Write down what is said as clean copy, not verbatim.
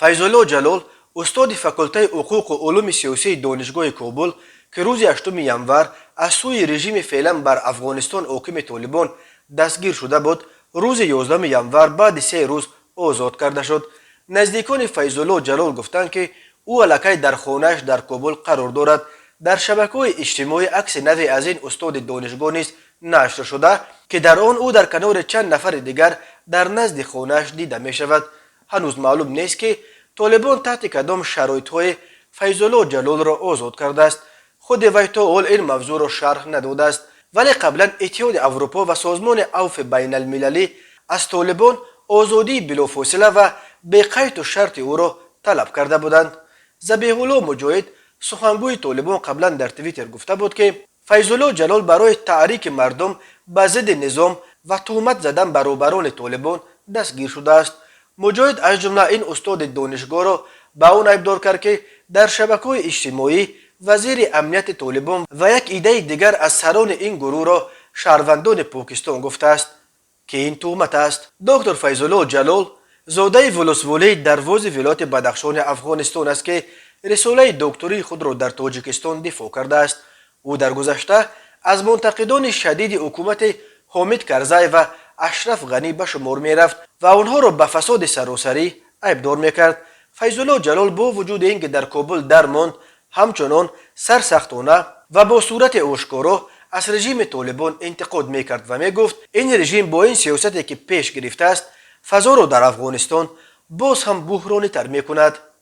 Файзулло Ҷалол, устоди факултаи ҳуқуқу улуми сиёсии Донишгоҳи Кобул, ки рӯзи 8 январ аз сӯи режими феълан бар Афғонистон ҳокими Толибон дастгир шуда буд, рӯзи 11 январ баъди 3 рӯз озод карда шуд. Наздикони Файзулло Ҷалол гуфтанд, ки ӯ аллакай дар хонааш дар Кобул қарор дорад. Дар шабакаҳои иҷтимоӣ акси наве аз ин устоди донишгоҳ низ нашр шуда, ки дар он ӯ дар канори чанд нафари дигар дар назди хонааш дида мешавад. Ҳанӯз маълум нест, ки Толибон таҳти кадом шароитҳое Файзулло Ҷалолро озод кардааст. Худи вай то ҳол ин мавзӯъро шарҳ надодааст, вале қаблан Иттиҳоди Аврупо ва Созмони Афви Байналмилалӣ аз Толибон озодии билофосила ва беқайду шарти ӯро талаб карда буданд. Забиҳулло Муҷоҳид, сухангӯи Толибон, қаблан дар Твиттер гуфта буд, ки Файзулло Ҷалол барои таҳрики мардум ба зидди низом ва туҳмат задан ба роҳбарони Толибон дастгир шудааст. Муҷоҳид аз ҷумла ин устоди донишгоҳро ба он айбдор кард, ки дар шабакаҳои иҷтимоӣ вазири амнияти Толибон ва як идаи дигар аз сарони ин гурӯҳро шаҳрвандони Покистон гуфтааст, ки ин туҳмат аст. Доктор Файзулло Ҷалол зодаи волусволии Дарвози вилояти Бадахшони Афғонистон аст, ки рисолаи доктории худро дар Тоҷикистон дифоъ кардааст. Ӯ дар гузашта аз мунтақидони шадиди ҳукумати Ҳомид Карзай ва Ашраф Ғанӣ ба шумор мерафт ва онҳоро ба фасоди саросарӣ айбдор мекард. Файзулло Ҷалол бо вуҷуди ин ки дар Кобул дармонд, ҳамчунон сарсахтона ва бо сурати ошкоро аз режими Толибон интиқод мекард ва мегуфт, ин режим бо ин сиёсате, ки пеш гирифтааст, фазоро дар Афғонистон боз ҳам буҳронитар мекунад.